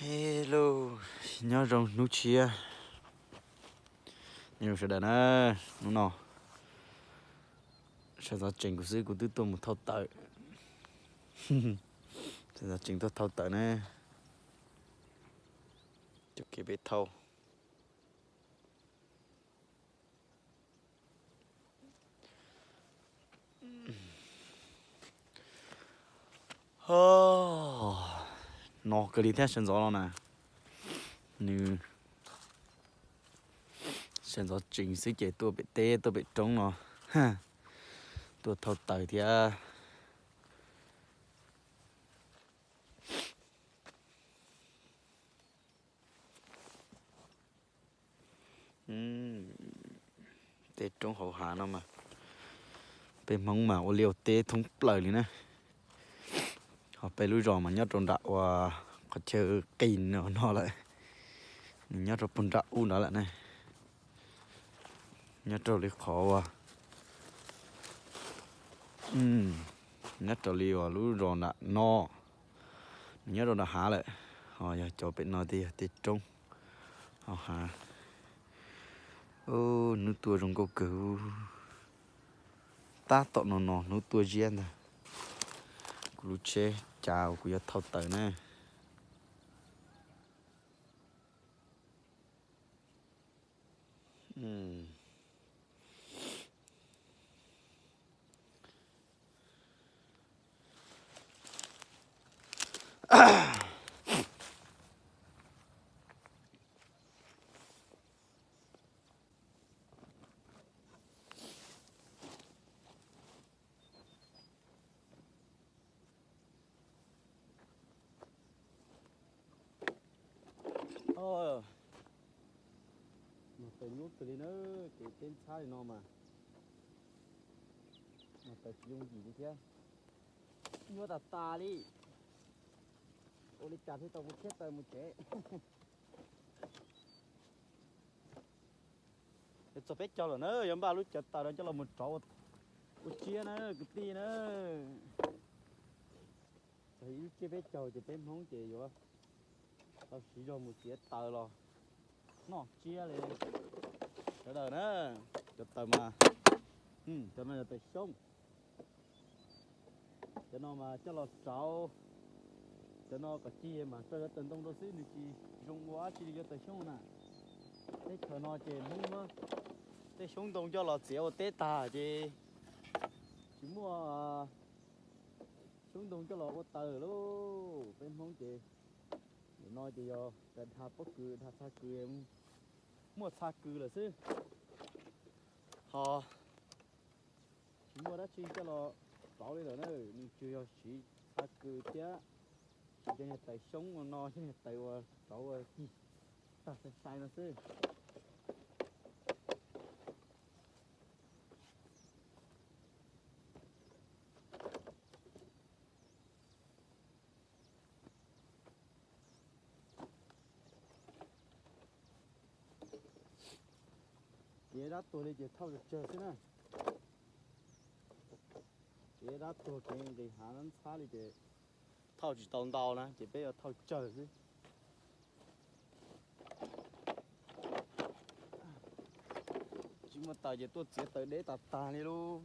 Hello, nyob zoo hnub tshiab. Nyob zoo sawv daws na, hnub no sawv ntxov tsees kuv xwb kuv twb tuaj mus thauj taws. Sawv ntxov tsees tuaj thauj taws na. Coj kev peb thauj. No kawg li thiab sawv ntxov no na. Nws sawv ntxov tsees xwb ces tuaj pem teb tuaj pem roob no, tuaj thauj taws thiab. Tej roob hauv hav no mas peb Hmoob mas ua liaj ua teb thoob plaws li na. Ho peb lub zos mas nyob rau nram uas qhov chaw qis no lawm, nws nyob rau puag nram ub nrad lawm na. Nyob rau li qhov uas, nyob rau li uas lub zos nram no, nws nyob rau nram hav lawm. Ho yog cov pem no tej yog tej roob hauv hav. Hnub tuaj zoo nkauj kawg. Tab tom no no hnub tuaj ziab ntag. Kuv lub tsheb cav uas kuv yuav thauj taws na. Mas taws nyuaj kawg li na, kev teb ntxhab li no mas, mas taws tsis yooj yim li thiab. Nyuaj tas tas li. Ua li cas thiaj tau mus thiab taws mus tsev. Txog peb caug lawm na, yuav npaj lub cawv taws no coj los mus rauv ua tsiab na kwv tij na. Txog ib lub tsiab peb caug ces peb Hmoob ces yuav tau siv zog mus txiav taws los noj tsiab li sawv daws na. Cov taws mas, cov no yog taws xyoob. Cov no mas coj los rauv, cov no kom cig mas rau cov taws ntoo rau xwb, nws tsis zoo ua dab tsi li cov taws xyoob na. Teb chaws no ces Hmoob muab tej xyoob ntoo coj los txiav ua teb tag ces tsis muaj xyoob ntoo coj los ua taws lauj. Peb Hmoob ces nim no ces yog dhau pob kws dhau txha kws, muaj txha kws lawm xwb. Ho tsis muaj dab tsi coj los rauv li lawm na, nws tsuas yog siv txha kws thiab siv cov niag taws xyoob ua no, cov niag taws uas rauv ua cig tag sai sai no xwb. Kev dab tuag li ces thauj tsawg tsawg xwb na. Kev dab tuag kev nqis hav ntxhab li ces thauj tsis tau ntau na, ces peb yuav thauj tsawg xwb. Tsis muaj taws ces tuaj txiav taws deb tas tag li lauj.